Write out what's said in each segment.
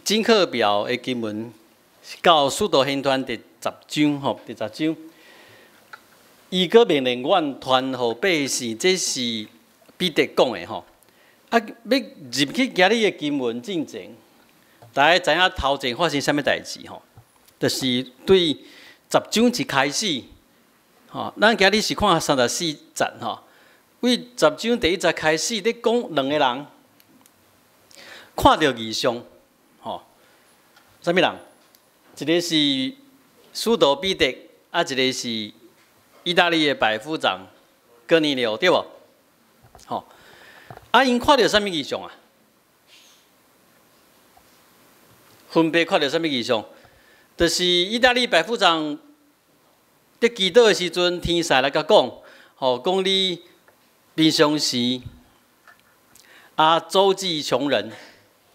真课表的经文到《使徒行传》第十章吼，第十章。伊閣命令阮傳予百姓，這是彼得講的吼。啊，欲入去今日的經文進前，大家知影頭前發生啥物代誌吼？就是對十章一開始，吼，咱今日是看34節吼。對十章第一節開始，咧講兩个人看著異象，吼，啥物人？一个是使徒彼得，啊，一个是意大利的百夫長哥尼流，對無？吼，啊，𪜶看著啥物異象啊？分別看著啥物異象？就是意大利百夫長佇祈禱的時陣，天使來共講，吼，講你平常時啊，周濟窮人，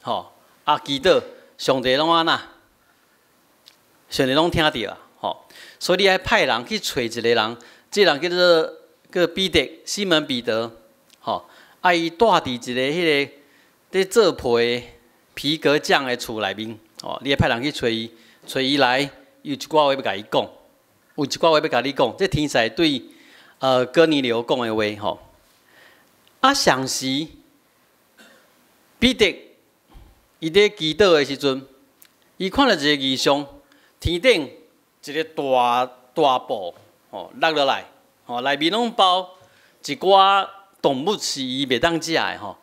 吼，啊，祈禱，上帝攏按怎？上帝攏聽著啊，吼，所以你愛派人去揣一個人，這個人叫做叫彼得，西門彼得，吼，啊，伊蹛佇一个彼个佇做皮皮革匠的厝內面，吼，你愛派人去揣伊，揣伊來，有一寡話欲共伊講，有一寡話欲共你講，這天使對哥尼流講的話，吼。啊，同時彼得伊佇祈禱的時陣，伊看著一个異象，天頂一个大大布吼落落來，吼內面攏包一寡動物是伊袂當食的吼。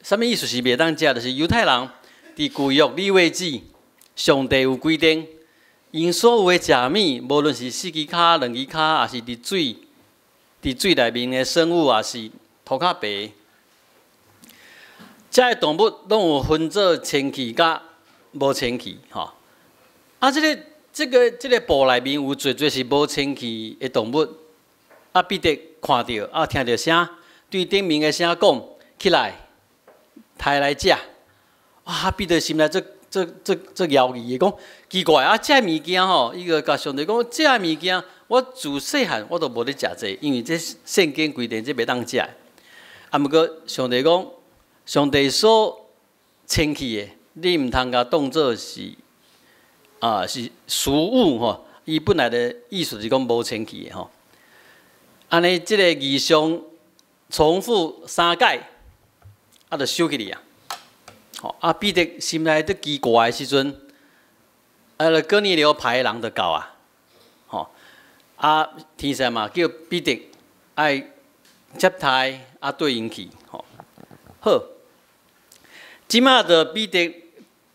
啥物意思是袂當食？就是猶太人佇舊約利未記，上帝有規定，𪜶所有的食物，無論是四支跤、兩支跤，抑是佇水內面的生物，抑是塗跤爬，遮的動物攏有分做清氣佮無清氣，吼。啊，這個布內面有濟濟是無清氣的動物。啊，彼得看著，啊，聽著聲，對頂面的聲講起來，刣來食。啊，彼得心內足足足足猶疑的，講奇怪啊，這物件吼，伊就共上帝講，這物件我自細漢我都無咧食這個，因為這聖經規定這袂當食。啊，毋過上帝講，上帝所清氣的，你毋通共當做是啊是俗物吼。伊本來的意思是講無清氣的吼。按呢，這个異象重複三擺，啊，就收起去啊。吼，啊，彼得心內佇奇怪的時陣，啊，就哥尼流派的人就到啊。吼，啊，天使嘛叫彼得愛接待啊，綴𪜶去。吼，好，這馬就彼得予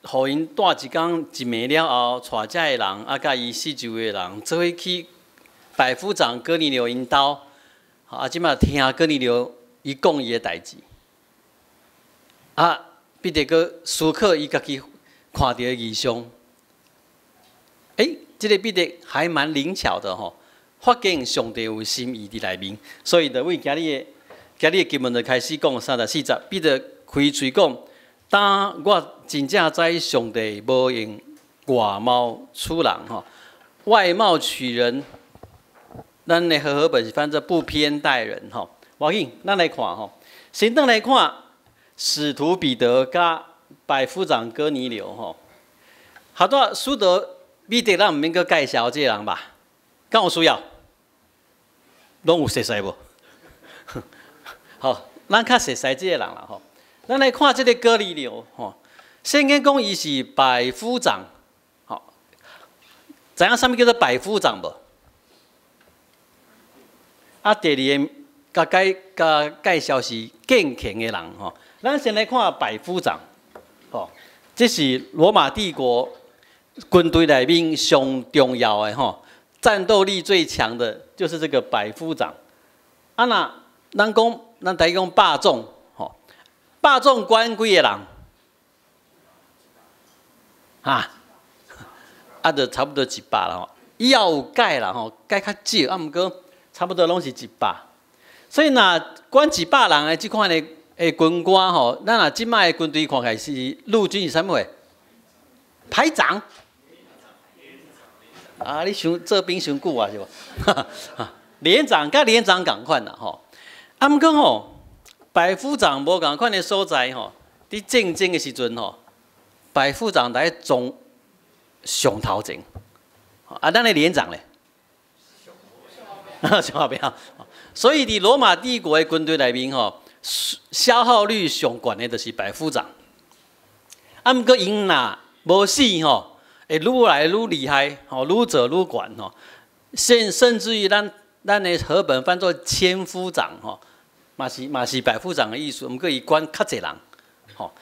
𪜶蹛一工一暝了後，帶遮的人啊，佮伊四周的人做伙去百夫長哥尼流𪜶兜。啊，這馬聽哥尼流伊講伊的代誌。啊，彼得閣思考伊家己看著的異象。欸，這个彼得還蠻靈巧的吼，發現上帝有心意佇內面，所以就為今日的經文就開始講34節，彼得開喙講：當我真正知上帝無用外貌取人吼，外貌取人，咱的和合本是翻做不偏待人吼。無要緊，咱來看吼，先轉來看使徒彼得佮百夫長哥尼流吼。好多使徒彼得，咱毋免閣介紹這个人吧？敢有需要？攏有熟似無？好，咱較熟似這个人啦吼。咱來看這个哥尼流吼，聖經講伊是百夫長，吼，知影啥物叫做百夫長無？啊，第二个共介共介紹是敬虔的人吼。咱先來看百夫長，吼，這是羅馬帝國軍隊內面上重要的吼，戰鬥力最強的就是這個百夫長。啊，若咱講咱台語講百總，吼，百總管幾个人？哈，啊，就差不多一百啦吼。以後有改啦吼，改較少，啊，毋過差不多攏是一百。所以若管一百人的這款的軍官吼，咱若這擺的軍隊看起來是陸軍是啥物貨？排長。啊，你傷做兵傷久啊，是無？連長佮連長仝款啦吼。啊，毋過吼，百夫長無仝款的所在吼，佇戰爭的時陣吼，百夫長佇總上頭前，啊，咱的連長咧，上後壁。所以佇羅馬帝國的軍隊內面吼，消耗率上懸的就是百夫長。啊，毋過𪜶若無死吼，會愈來愈厲害，吼，愈做愈懸吼。甚至於咱的和本翻做千夫長吼，嘛是百夫長的意思，毋過伊管較濟人，吼。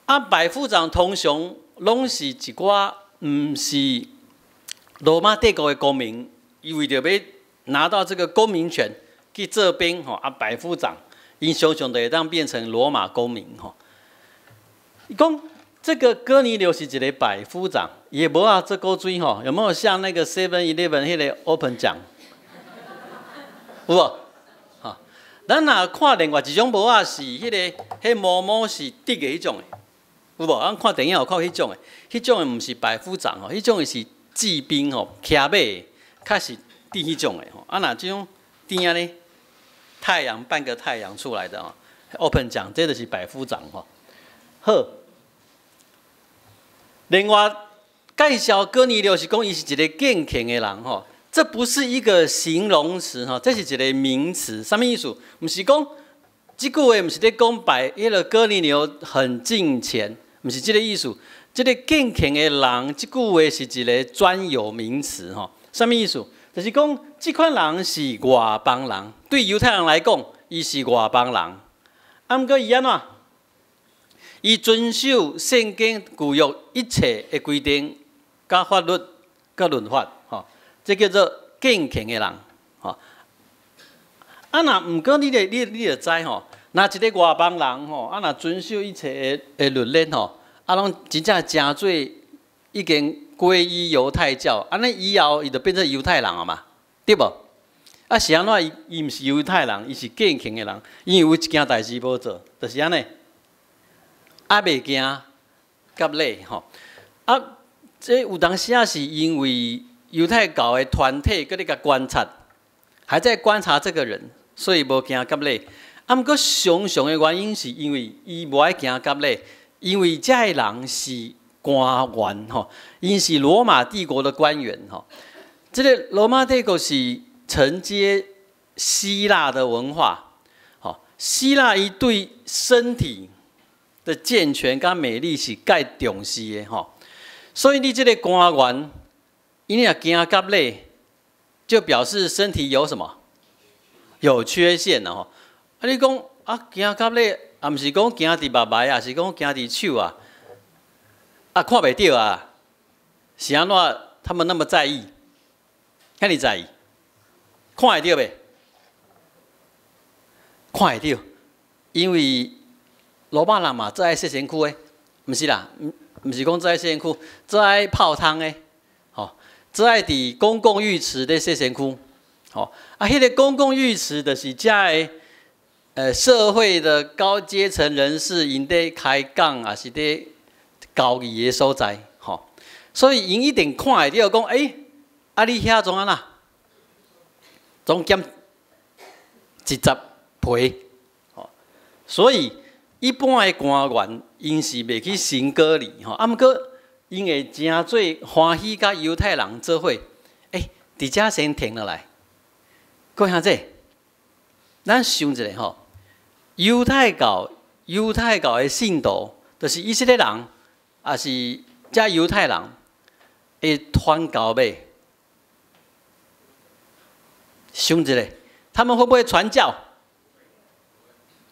啊，百夫長通常攏是一寡毋是羅馬帝國的公民，伊為著欲拿到這個公民權去做兵吼，啊，百夫長𪜶常常就會當變成羅馬公民吼。伊講這個哥尼流是一個百夫長，伊的帽仔這古錐吼，有沒有像那個 Seven Eleven 彼個 Open 獎？有無？哈，咱若看另外一種帽仔是彼個，彼毛毛是直的彼種的，有無？咱看電影有看彼種的，彼種的毋是百夫長吼，彼種的是騎兵吼，騎馬的，較是佇彼種的吼。啊，若這種甜按呢，太陽半個太陽出來的吼，Open 獎，這就是百夫長吼。好。另外介紹哥尼流是講，伊是一个敬虔的人吼，這不是一個形容詞吼，這是一個名詞，啥物意思？毋是講這句話，毋是咧講白，彼个哥尼流很敬虔，毋是這个意思。這个敬虔的人，這句話是一個專有名詞吼，啥物意思？就是講這款人是外邦人，對猶太人來講，伊是外邦人。啊，毋過伊按怎？伊遵守聖經舊約一切的規定、佮法律、佮律法，吼，這叫做敬虔的人，吼。啊，若毋過你就知吼，若一个外邦人吼，啊，若遵守一切的律例吼，啊，攏真正誠做已經歸依猶太教，按呢以後伊就變做猶太人啊嘛，對無？啊，是按怎？伊毋是猶太人，伊是敬虔的人，因為有一件代誌無做，就是按呢。啊，袂驚割禮吼，啊，這有當時仔是因為猶太教的團體閣咧共觀察，還在觀察這個人，所以無驚割禮。啊，毋過常常的原因是因為伊無愛驚割禮，因為這个人是官員吼，𪜶是羅馬帝國的官員吼。這个羅馬帝國是承接希臘的文化，吼，希臘伊對身體的健全佮美麗是蓋重視的吼，所以你這个官員，伊若驚割禮，就表示身體有什麼？有缺陷了吼。啊，你講啊，驚割禮，啊，毋是講驚佇目眉啊，是講驚佇手啊，啊，看袂著啊，是按怎？他們那麼在意，遐爾在意，看會著袂？看會著，因為羅馬人嘛最愛洗身軀的，毋是啦，毋是講最愛洗身軀，最愛泡湯的，吼，最愛佇公共浴池咧洗身軀，吼，啊，彼个公共浴池就是遮个社會的高階層人士𪜶佇開講，抑是佇交易的所在，吼，所以𪜶一定看會著講，欸，啊你遐創按怎？總減一十皮，吼，所以一般的官員，𪜶是袂去行割禮吼，啊，毋過𪜶會誠做歡喜佮猶太人做伙，欸，佇遮先停落來。各位兄弟，咱想一下吼，猶太教的信徒，就是以色列人，抑是遮猶太人，會傳教袂？想一下，他們會不會傳教？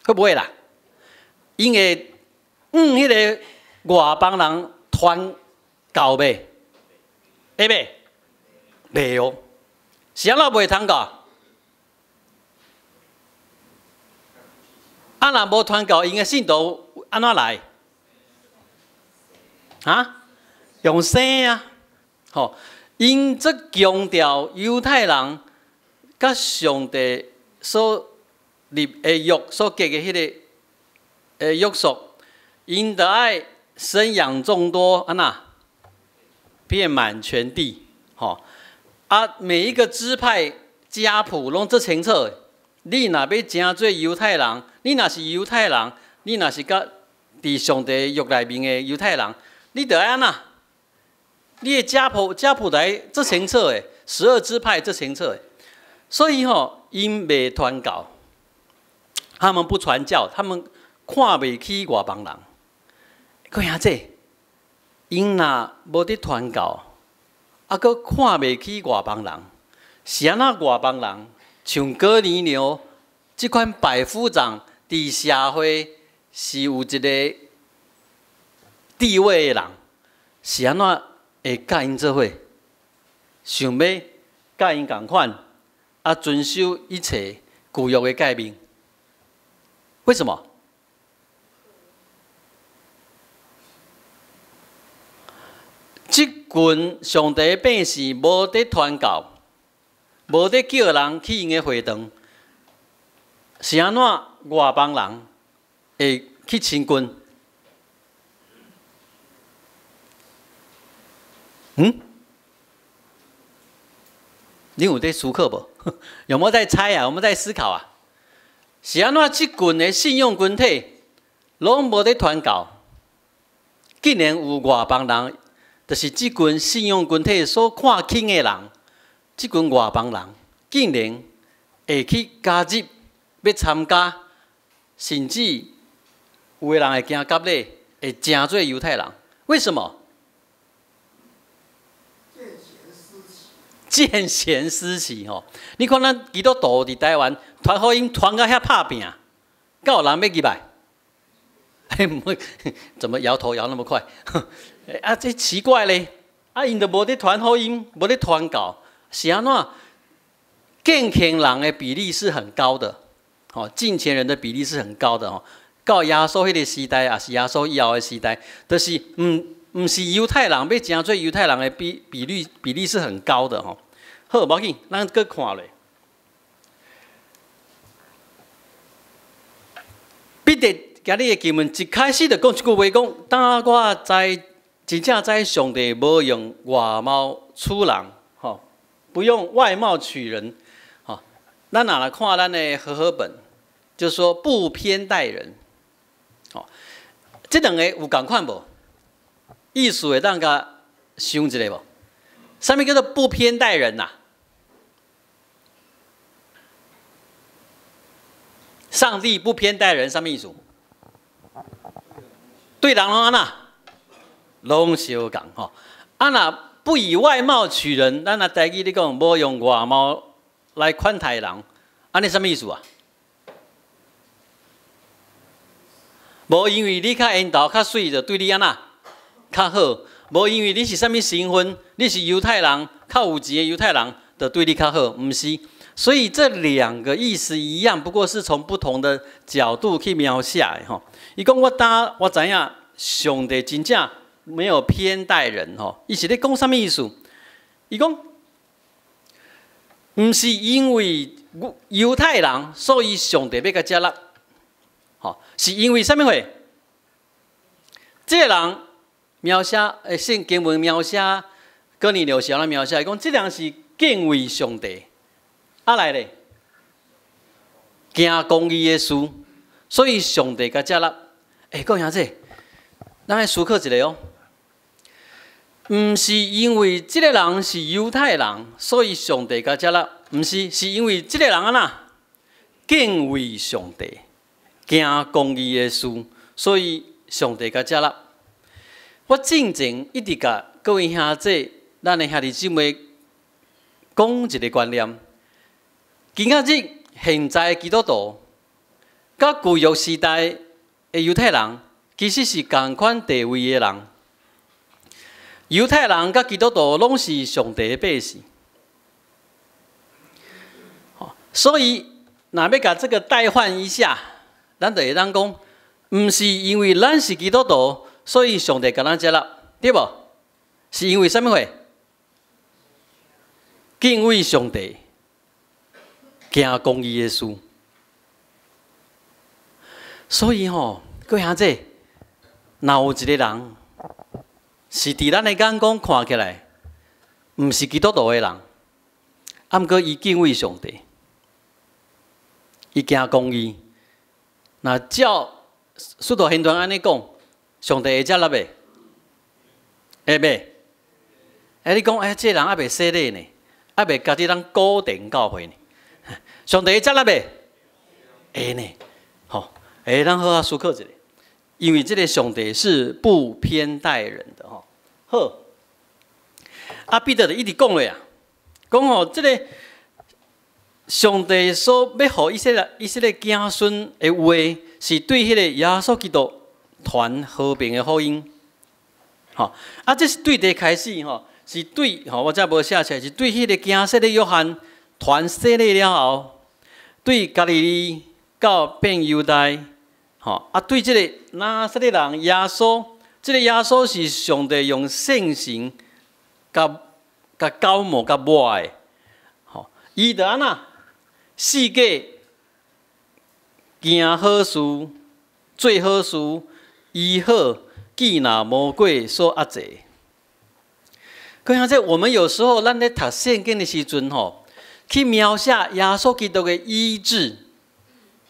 會不會啦？𪜶會向彼个外邦人傳教袂？會袂？袂哦。是按怎袂傳教？啊，若無傳教，𪜶的信徒按怎來？啊？用生啊！吼，𪜶足強調猶太人佮上帝所立的約所結的彼个約束，𪜶著愛生養眾多，按怎遍滿全地，吼啊！每一個支派家譜攏足清楚的。你若欲成做猶太人，你若是猶太人，你若是佮佇上帝約內面的猶太人，你著愛按怎？你的家譜家譜來足清楚的，12支派足清楚的。所以吼，𪜶袂傳教，他們不傳教，他們看袂起外邦人。閣兄姊，𪜶若無佇傳教，啊，閣看袂起外邦人，是按怎外邦人？像哥尼流這款百夫長，佇社會是有一個地位的人，是按怎會佮𪜶做伙？想欲佮𪜶仝款，啊，遵守一切舊約的誡命？為什麼？這群上帝百姓無佇傳教，無佇叫人去𪜶的會堂，是按怎外邦人會去親近？嗯？你有佇思考無？有沒有在猜啊？有沒有在思考啊？是按怎這群的信仰群體攏無佇傳教，竟然有外邦人，就是這群信仰群體所看輕的人，這群外邦人竟然會去加入，欲參加，甚至有的人會行割禮，會成做猶太人。為什麼？見賢思齊吼！你看咱基督徒佇台灣傳福音傳甲遐拍拚，敢有人欲入來？怎麼搖頭搖那麼快？啊，這奇怪咧！啊，𪜶都無佇傳福音，無佇傳教，是按怎？敬虔人的比例是很高的，吼，敬虔人的比例是很高的吼。到耶穌彼个時代，也是耶穌以後的時代，就是毋是猶太人欲成做猶太人的比例是很高的吼。好，無要緊，咱閣看落。彼得今日的經文一開始就講一句話，講：當我知真正知上帝無用外貌取人，吼，不用外貌取人，吼。咱若來看咱的和合本，就說不偏待人，吼，這兩個有仝款無？意思會當共想一下無？啥物叫做不偏待人呐？上帝不偏待人，啥物意思？對人攏按怎？攏相仝吼。啊，若不以外貌取人，咱若台語咧講，無用外貌來款待人，按呢啥物意思啊？無因為你較緣投較媠，就對你按怎較好；無因為你是啥物身份，你是猶太人，較有錢的猶太人，就對你較好，毋是。所以這兩個意思一樣，不過是從不同的角度去描寫的吼。伊講我當我知影上帝真正沒有偏待人吼，伊是咧講啥物意思？伊講，毋是因為猶太人，所以上帝欲共接納，吼，是因為啥物貨？這個人描寫，聖經文描寫，哥尼流是按怎描寫？伊講這個人是敬畏上帝。啊來咧，行公義的事，所以上帝共接納。欸，各位兄弟，咱來思考一下哦。毋是因為這個人是猶太人，所以上帝共接納。毋是，是因為這個人按怎敬畏上帝，行公義的事，所以上帝共接納。我進前一直共各位兄弟、咱的兄弟姊妹講一個觀念。今仔日現在的基督徒，佮舊約時代的猶太人，其實是仝款地位的人。猶太人佮基督徒攏是上帝的百姓。所以，若欲共這個代換一下，咱就會當講，毋是因為咱是基督徒，所以上帝共咱接納，對無？是因為啥物貨？敬畏上帝。行公義的事，所以吼，各位兄弟，若有一個人是佇咱的眼光看起來，毋是基督徒的人，啊，毋過伊敬畏上帝，伊行公義，若照使徒行傳按呢講，上帝會接納袂？會袂？欸，你講，欸，這個人猶未洗禮呢，猶未加入咱古典教會呢。上帝會接納袂？會呢，吼，欸，咱好好思考一下，因為這個上帝是不偏待人的吼。好，啊，彼得就一直講落啊，講吼，這個上帝所欲予以色列子孫的話，是對彼個耶穌基督傳和平的福音。吼，啊，這是對佗開始吼，是對吼，我遮無寫出來，是對彼個行洗禮約翰傳洗禮了後，對加利利到遍猶大，吼，啊，對這個拿撒勒人耶穌，這個耶穌是上帝用聖神佮佮膏抹佮抹的，吼，伊就按怎四界行好事、做好事、醫好，見若魔鬼所壓制。各位兄弟，我們有時候咱咧讀聖經的時陣吼，去描寫耶穌基督的醫治，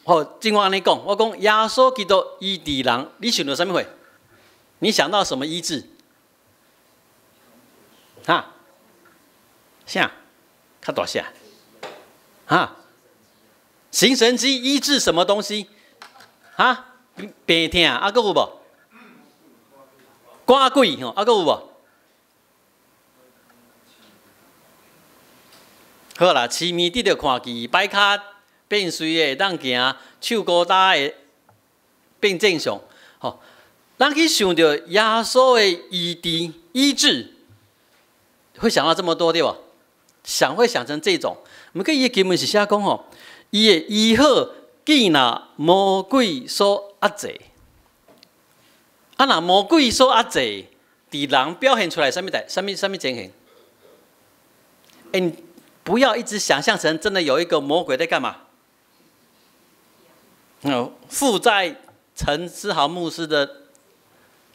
吼，正我按呢講，我講耶穌基督醫治人，你想著啥物貨？你想到什麼醫治？哈？啥？較大聲？哈？行神蹟醫治什麼東西？哈？病痛啊，閣有無？趕鬼吼，啊，閣有無？好啦，痴迷得著看見，擺跤變媠的會當行，手孤焦的變正常。吼，咱去想著耶穌的醫治，醫治，會想到這麼多對無？想會想成這種，毋過伊的經文是寫講吼，伊會醫好見若魔鬼所壓制。啊，若魔鬼所壓制，佇人表現出來啥物代？啥物啥物情形？欸，你不要一直想象成真的有一個魔鬼在幹嘛？哦，附在陳思豪牧師的，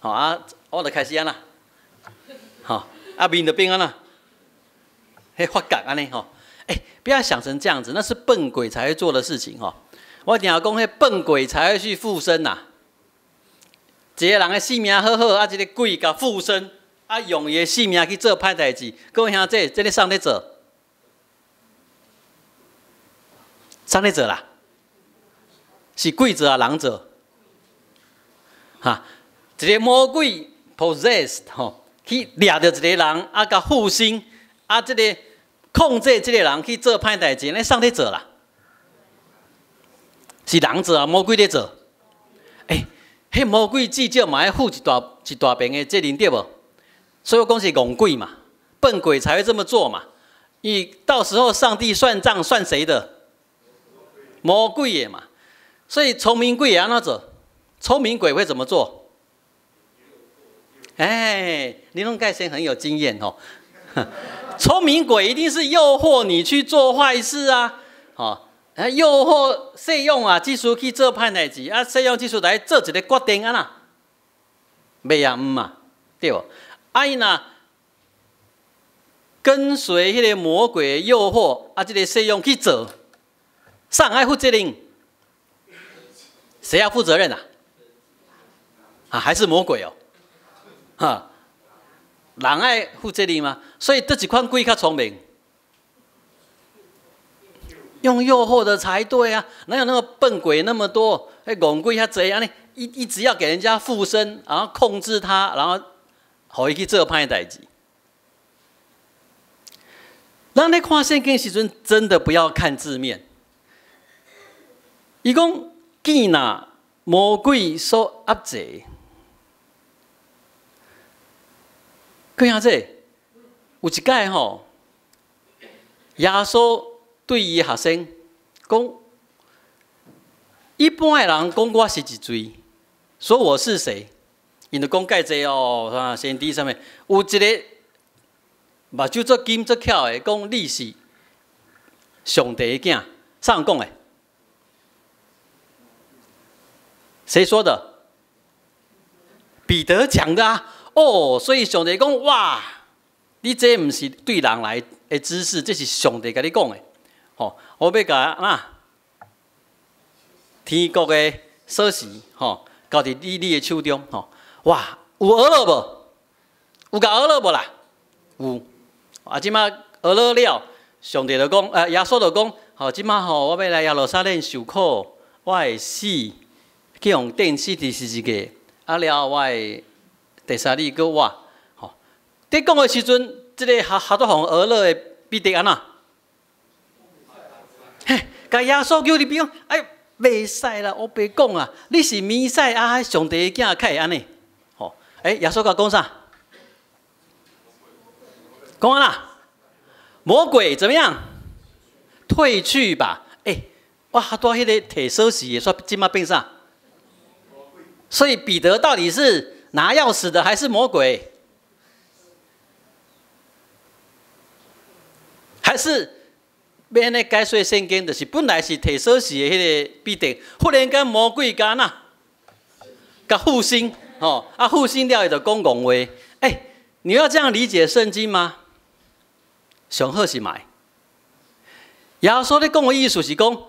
好啊，我就開始按呢，好，啊面就變按呢，彼發覺按呢吼，欸，不要想成這樣子，那是笨鬼才會做的事情吼。我定講，彼笨鬼才會去附身吶。一個人的性命好好，啊，這個鬼共附身，啊，用伊的性命去做歹代誌。各位兄弟，這個啥人咧做？啥人咧做啦？是鬼做啊，人做？哈，一個魔鬼 possessed 吼，去掠著一個人，啊，共附身，啊，這個控制這個人去做歹代誌，那啥人咧做啦？是人做啊，魔鬼咧做？欸，彼魔鬼至少嘛愛負一大一大邊的責任對無？所以我講是戇鬼嘛，笨鬼才會這麼做嘛。伊到時候上帝算賬算誰的？魔鬼的嘛。所以聰明鬼會按怎做？聰明鬼會怎麼做？哎，林龍蓋先很有經驗哦。聰明鬼一定是誘惑你去做壞事啊，哦，啊，誘惑世勇啊，這次去做歹代誌，啊，世勇這次來做一個決定按怎？袂啊，毋嘛，對無？啊，伊若跟隨彼個魔鬼的誘惑，啊，這個世勇去做，誰愛負責任？誰要負責任啊？啊，還是魔鬼哦？哈，人愛負責任嗎？所以佗一款鬼較聰明？用誘惑的才對啊！哪有那麼笨鬼那麼多？彼戇鬼遐濟，按呢一直要給人家附身，然後控制他，然後予伊去做歹代誌。咱咧看聖經時陣，真的不要看字面。伊講見若魔鬼所壓制，各位兄弟，有一擺吼，耶穌對伊學生講：一般的人講我是一誰，說我是誰？𪜶就講蓋濟哦，啊，先知啥物？有一個目睭足金足巧的，講你是上帝的囝，啥人講的？誰說的？彼得講的啊！哦，所以上帝講哇，你這毋是對人來的指示，這是上帝共你講的。吼，我欲共啊天國的鎖匙，吼，交佇你的手中，吼，哇，有學落無？有共呵咾無啦？有。啊，這馬呵咾了，上帝就講，耶穌就講，吼，這馬吼，我欲來耶路撒冷受苦，我會死，去予釘死佇十字架，啊了後我會第三日閣活。吼，佇講的時陣，這个合合作予呵咾的彼得按怎？嘿，共耶穌叫入邊講，哎，袂使啦，烏白講啊！你是彌賽亞，上帝的囝，較會按呢？吼，欸，耶穌共講啥？講按怎？魔鬼怎麼樣？退去吧！欸，哇，拄彼个提鎖匙的，煞這馬變啥？所以彼得到底是拿鑰匙的，還是魔鬼？還是？欲按呢解說聖經，就是本來是提鎖匙的彼個彼得，忽然間魔鬼共按怎，共附身，吼啊附身了，伊就講戇話。欸，你要這樣理解聖經嗎？上好是莫。耶穌咧講的意思是講，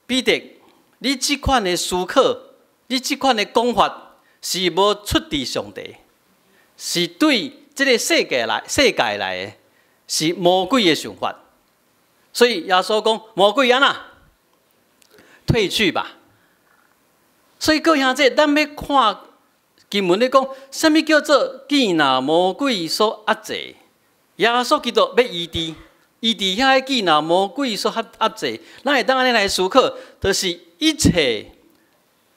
彼得，你這款的思考，你這款的講法是無出自上帝，是對這个世界來的，是魔鬼的想法。所以耶穌講，魔鬼按怎，退去吧。所以各位兄弟，咱欲看經文咧講，啥物叫做見若魔鬼所壓制？耶穌基督欲醫治，醫治遐个見若魔鬼所壓壓制，咱會當按呢來思考，就是一切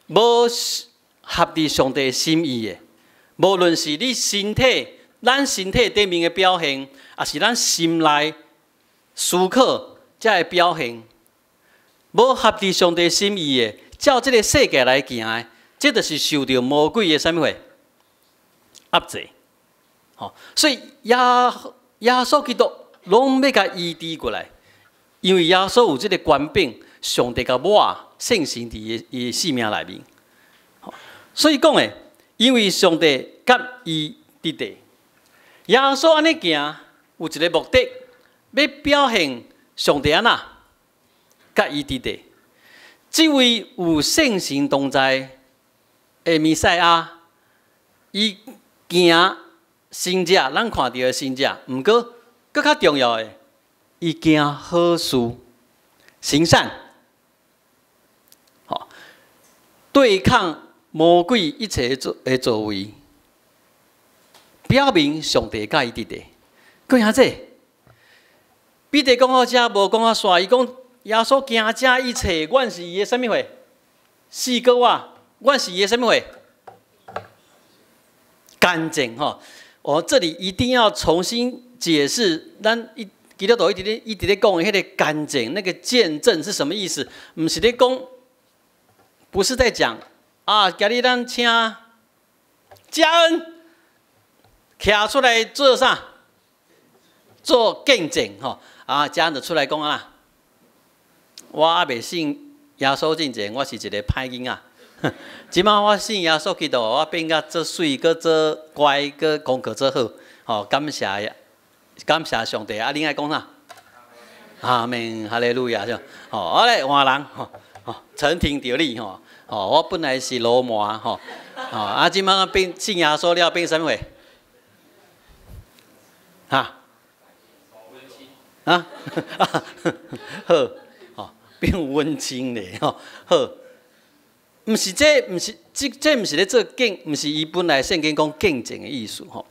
無合佇上帝心意的，無論是你身體，咱身體頂面的表現，抑是咱心內思考這个表現，無合佇上帝心意的，照這个世界來行的，這就是受著魔鬼的啥物貨壓制。吼，所以耶穌基督攏欲共醫治過來，因為耶穌有這个權柄，上帝共抹聖神佇伊的性命內面。所以講的，因為上帝佮伊佇佇，耶穌按呢行，有一个目的，欲表現上帝按怎佮伊佇佇。這位有聖神同在的彌賽亞，伊行神跡，咱看著的神跡，毋過閣較重要的，伊行好事，行善，吼，對抗魔鬼一切的作為，表明上帝佮伊佇佇。閣兄弟，彼得講到遮無講到煞，伊講耶穌行這一切，阮是伊的啥物貨？死閣活，阮是伊的啥物貨？乾淨吼！我這裡一定要重新解釋，咱一基督徒一直咧講的彼个乾淨，那個見證是什麼意思？毋是咧講，不是在講啊！今日咱請嘉恩徛出來做啥？做見證吼！啊，嘉恩就出來講啊，我猶未信耶穌進前，我是一个歹囡仔。這馬我信耶穌基督，我變甲做媠，閣做乖，閣功課做好，吼！感謝感謝上帝。啊，恁愛講啥？阿門，哈利路亞，是吼，我來換人，吼吼，陳庭著你吼，吼，我本來是流氓吼，吼，啊，這馬變信耶穌了，變啥物貨？哈？啊？好，吼，變文青咧，吼，好。毋是這，毋是這，這毋是咧做見，毋是伊本來聖經講見證的意思吼。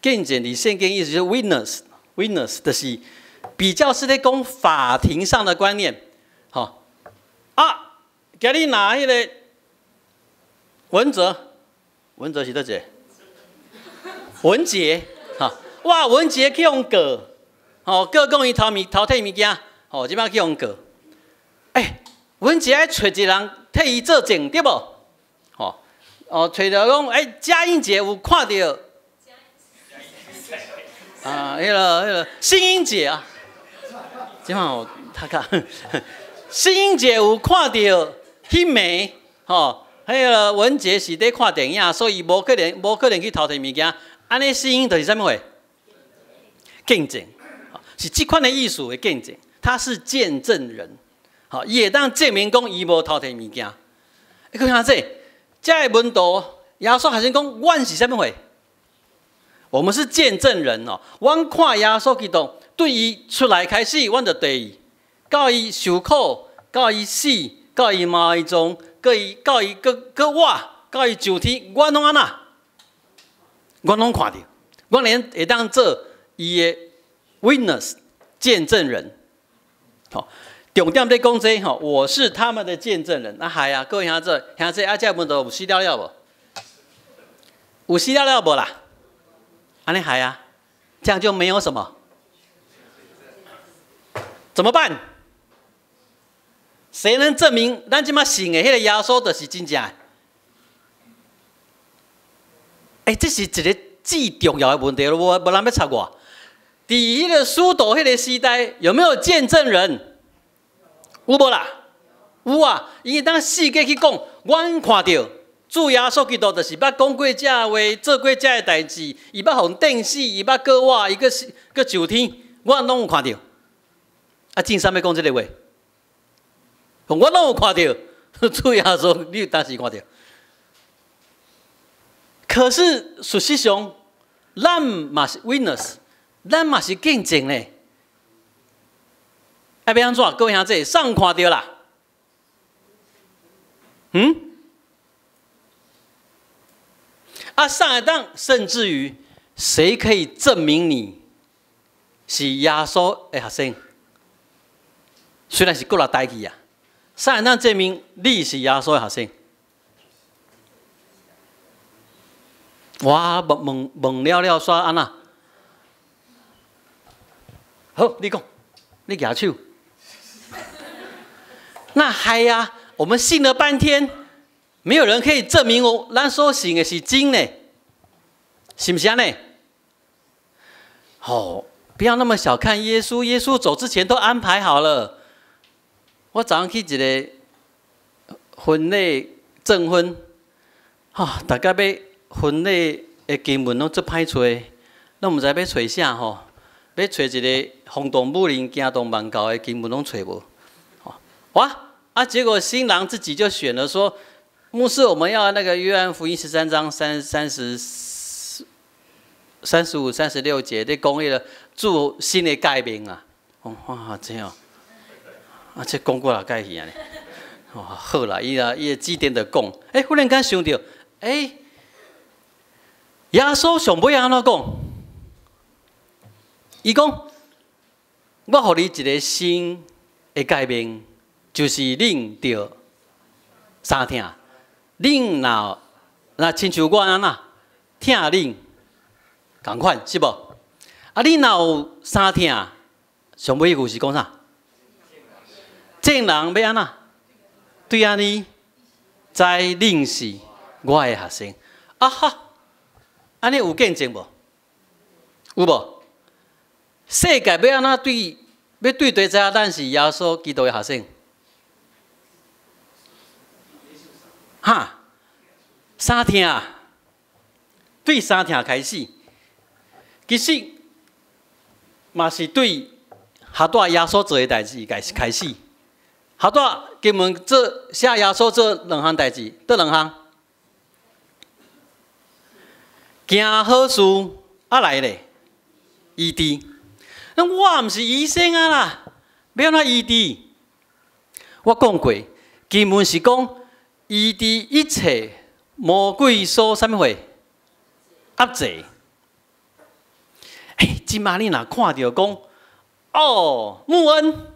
見證佇聖經意思是 witness，witness 就是比較是咧講法庭上的觀念，吼。啊，今日拿彼个文哲，文哲是佗一个？文傑，哈，哇，文傑去予告，吼，告講伊偷摕物件，吼，這擺去予告。欸，文傑愛揣一个人替伊作證，對無？吼，哦，揣著講，欸，嘉英姐有看著，啊，彼个新英姐啊，這擺有讀較，新英姐有看著彼暝，吼，彼个文傑是佇看電影，所以無可能去偷摕物件。按呢，新英就是啥物貨？見證，是這款的意思的見證，他是見證人。吼，伊會當證明講伊無偷摕物件。你看這，遮个門徒耶穌學生講，阮是啥物貨？我們是見證人哦。阮看耶穌基督對伊出來開始，阮就綴伊，到伊受苦，到伊死，到伊埋葬，閣伊到伊閣閣活，到伊上天，阮攏按怎？阮攏看著，阮連會當做伊的 witness 見證人。好，重點咧講這吼，我是他們的見證人。啊係啊，各位兄弟兄弟，啊，這門徒有死了了無？有死了了無啦？按呢係啊，這樣就沒有什麼。怎麼辦？誰能證明咱這馬信的彼个耶穌就是真正的？欸，這是一个至重要的問題，無無人欲插我。佇彼个使徒彼个時代，有沒有見證人？有無啦？有啊！伊當四界去講，阮看著主耶穌基督就是捌講過這話，做過這个代誌，伊捌予人釘死，伊捌閣活，伊閣閣上天，阮攏有看著。啊，進山欲講這个話，我攏有看著主耶穌，你有當時看著？可是事實上，咱嘛是 witness，咱嘛是見證咧。啊，欲按怎？各位兄弟，啥人看著啦？嗯？啊，上一當，甚至於，誰可以證明你是耶穌的學生？雖然是國內代誌啊，啥會當證明你是耶穌的學生？我問問問了了，煞按怎？好，你講，你舉手。那係啊，我們信了半天，沒有人可以證明我咱所信的是真的，是毋是按呢？哦，不要那麼小看耶穌，耶穌走之前都安排好了。我早上去一个婚禮證婚，哈，大家欲婚禮的經文攏足歹揣，攏毋知欲揣啥吼，欲揣一个風動武林驚動萬教的經文攏揣無，哇！啊，結果新郎自己就選了說，牧師，我們要那個約翰福音13章35、36節，咧講彼个主新的誡命啊。哇，這樣，啊，這講過來改去啊呢。哇，好啦，伊啊，伊的指點就講，欸，忽然間想著，欸，耶穌上尾按怎講？伊講，我予你一个新的誡命，就是恁著相疼，恁若若親像我按怎疼恁仝款，是無？啊，恁若有相疼，上尾一句是講啥？眾人欲按怎？對按呢，知恁是我的學生。啊哈，按呢有見證無？有無？世界欲按怎對？欲對對知影咱是耶穌基督的學生？哈，相疼，對相疼開始，其實嘛是對哈帶耶穌做的代誌開開始。哈帶經文做寫耶穌做兩項代誌，佗兩項？行好事啊來咧，醫治。那我毋是醫生啊啦，欲按怎醫治？我講過，經文是講醫治一切魔鬼所啥物貨壓制。欸，這馬你若看著講，哦，穆恩，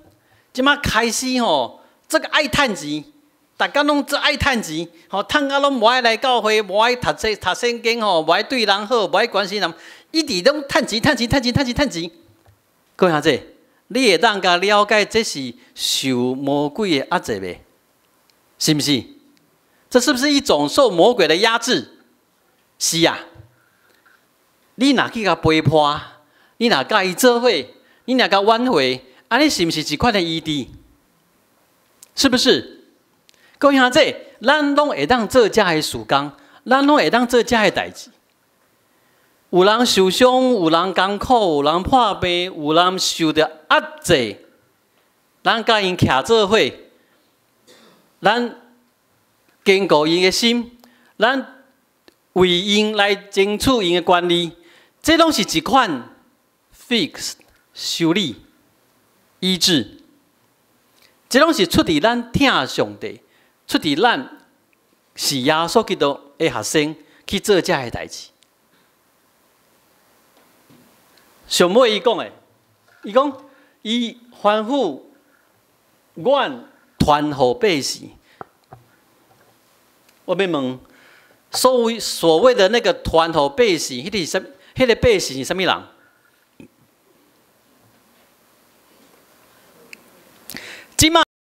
這馬開始吼，這个愛趁錢，逐工攏足愛趁錢，吼，趁甲攏無愛來教會，無愛讀冊讀聖經吼，無愛對人好，無愛關心人，一直攏趁錢、趁錢、趁錢、趁錢、趁錢。各位兄弟，你會當共了解這是受魔鬼的壓制袂？是毋是？這是不是一種受魔鬼的壓制？是啊。你若去共陪伴，你若佮伊做伙，你若共挽回，按呢是毋是一款的醫治？是不是？各位兄弟，咱攏會當做這个事工，咱攏會當做這个代誌。有人受傷，有人艱苦，有人破病，有人受著壓制，咱佮𪜶徛做伙，咱堅固𪜶的心，咱為𪜶來爭取𪜶的權利，這攏是一款 fix 修理醫治，這攏是出佇咱疼上帝，出佇咱是耶穌基督的學生去做這个代誌。上尾伊講的，伊講伊吩咐阮傳予百姓。我欲問，所謂的那個傳予百姓，彼個是啥？彼個百姓是啥物人？